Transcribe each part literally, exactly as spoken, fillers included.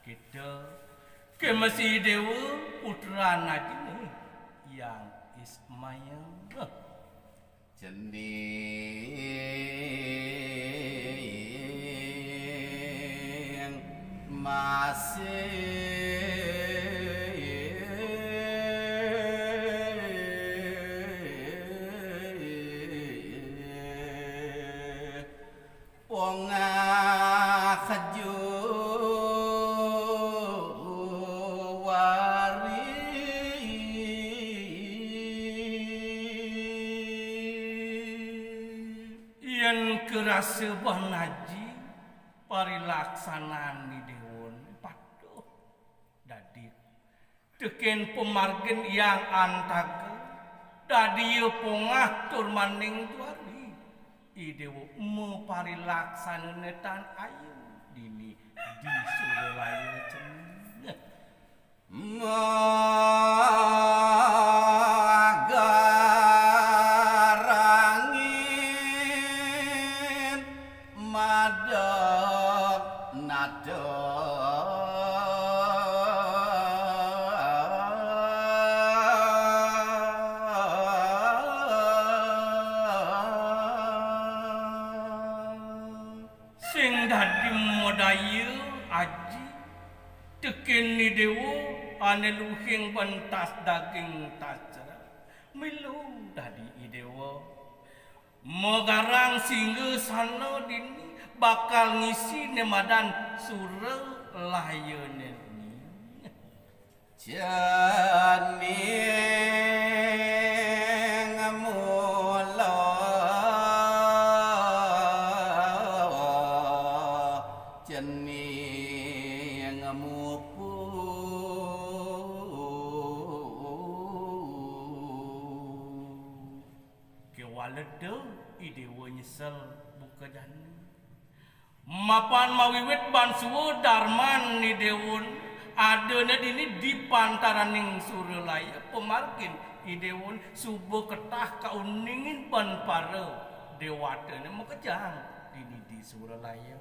Kéto, ké masih Déwa putran ajiné, Hyang Ismail. Yén karasa ban aji, parilaksanan Déwa patuh dadi tekén pamargin Hyang Antaga, dadi pongah tur maning juari. I Déwa maparilaksana tan ayu dini di Suralaya cenah. Sing dadi madaya aji, tekén Déwa ané luhing ban tas daging tas cerah. Milu dadi I Déwa magarang singgasana dini bakal ngisi né madan Suralayané. Kéwala da I Déwa nyesel buka jani. Mapan mawiwit ban suba darman I Déwa adané dini di pantaraning Suralaya, pamargin I Déwa suba ketah kauningin ban para déwatané makejang dini di Suralaya.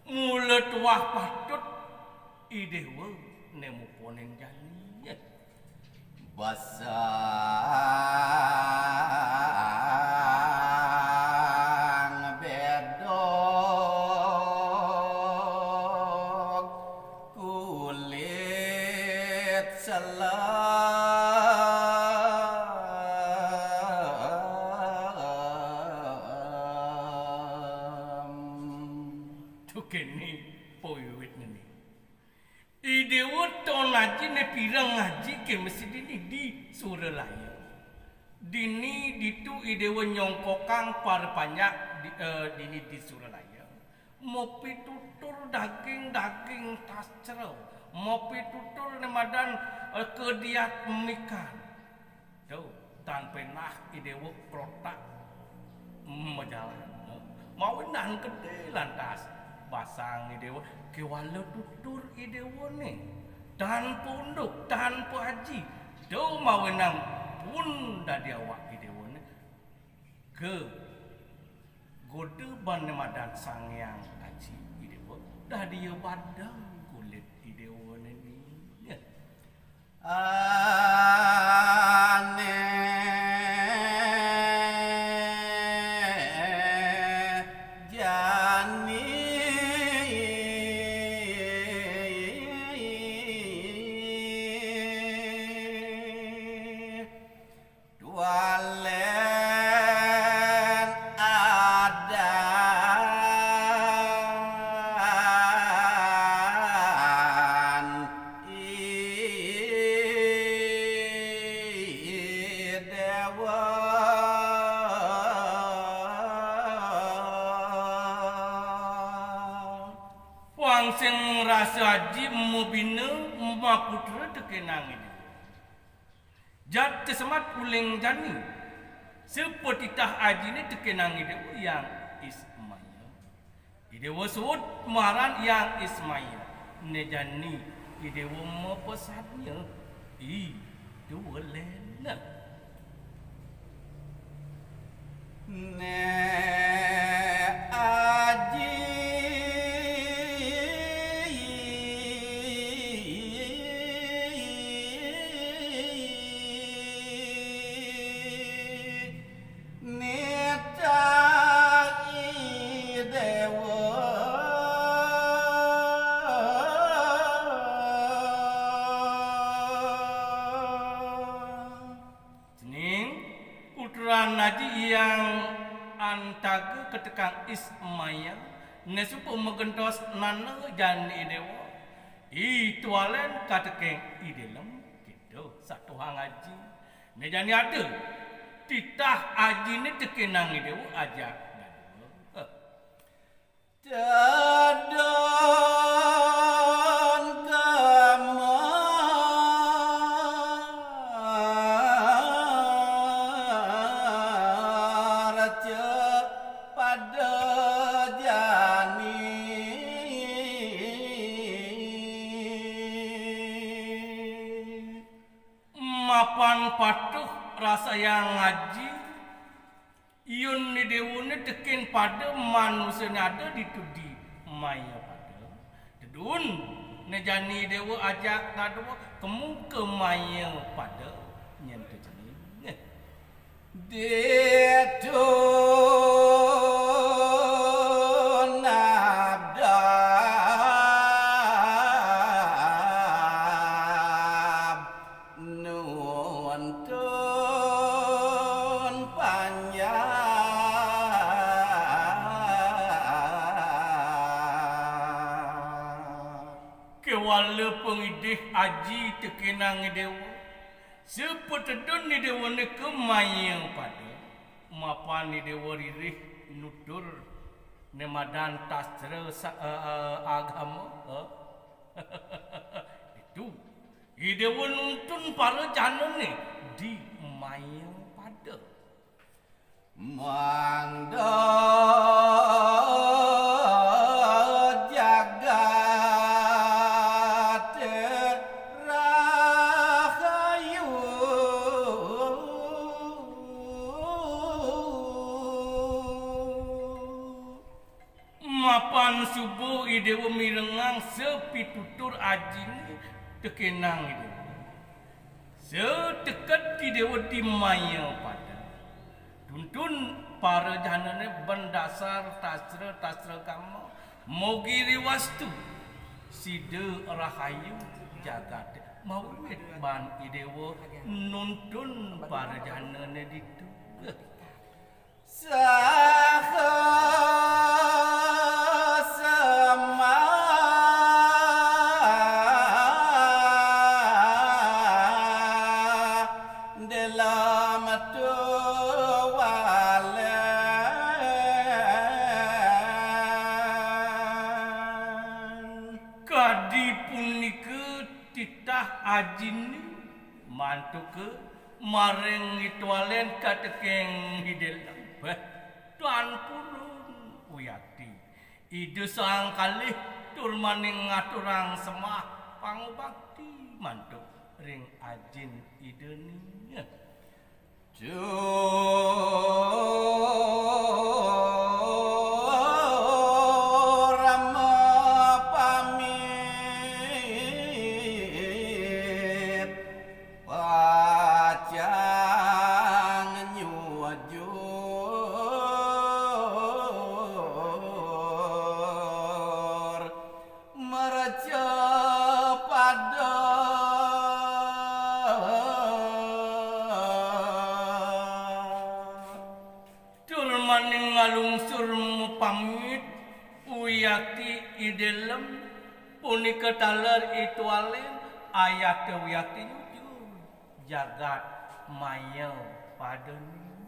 Mula tuah patut I Déwa né muponin jani. Tuh kéné pawiwitné. I Déwa ton aji né pireng aji ké masih dini di Suralaya. Dini ditu I Déwa nyongkokang para panjak di, eh, dini di Suralaya. Mapitutur daging-daging tas cerah, mapitutur né madan, eh, kediat mikan. Tuh, tan pénah I Déwa klotak majalan. Mawinan gedé lantas basang I Déwa, kéwala tutur I Déwané. Tanpa unduk, tanpa aji. Tuh mawinan pun dadi awak I Déwané. Ké goda ban né madan Sang Hyang Aji I Déwa, dadi badang kulit I Déwané ni. Ané jani. Tualén adan I Déwa. Pang sing rasa aji mabina maputra tekénang I Déwa. Jat kasemat uling jani. Sapatitah ajiné tekénang I Déwa Hyang Ismail. I Déwa suud maran Hyang Ismail. Né jani I Déwa mapesadnya. I Déwa lén. Né aji. Yang antaga ka tekang is maya, ne suba magentos nana jani i dewa, i tualen ka tekeng i delem, kita satuhang aji. Ne jani ada, titah ajine tekenang i dewa ajak dadua. Tedun kemarca pada jani. Mapan patuh rasayang aji, yun ni dewa ne teken pada manusane ada ditu di maya pada. Tedun ne jani dewa ajak dadua kemu ka maya pada nyen tu jani. Ditu nabdab nuntun panjang. Kewala pangidih aji tekenang i dewa. Sapatedun i dewa ne ka maya pada, mapan i dewa ririh nutur ne madan tastra sa-, eh, eh, agama, eh. Ditu, i dewa nuntun para janane di maya pada. Mangda jagat rahayu. Mapan suba i dewa mirengang sapitutur ajine tekenang i dewa. Sateked i dewa di maya pada, tuntun para janane ben dasar tastra-tastra kama, mogi riwastu sida rahayu jagate. Mawiwit ban i dewa nuntun para janane ditu. Saha semah dalam tualen. Kadi punika titah ajine mantuka maring i tualen ka tekeng i delem. Béh, tan purun uyati. Ida sang kalih tur maning ngaturang semah pangubakti mantuk ring ajin idane. Tur mapamit pacang nyujur mercapada. Tur maning ngalungsur mapamit uyati i delem, punika taler i tualen ayata uyati nyujur jagat maya padane.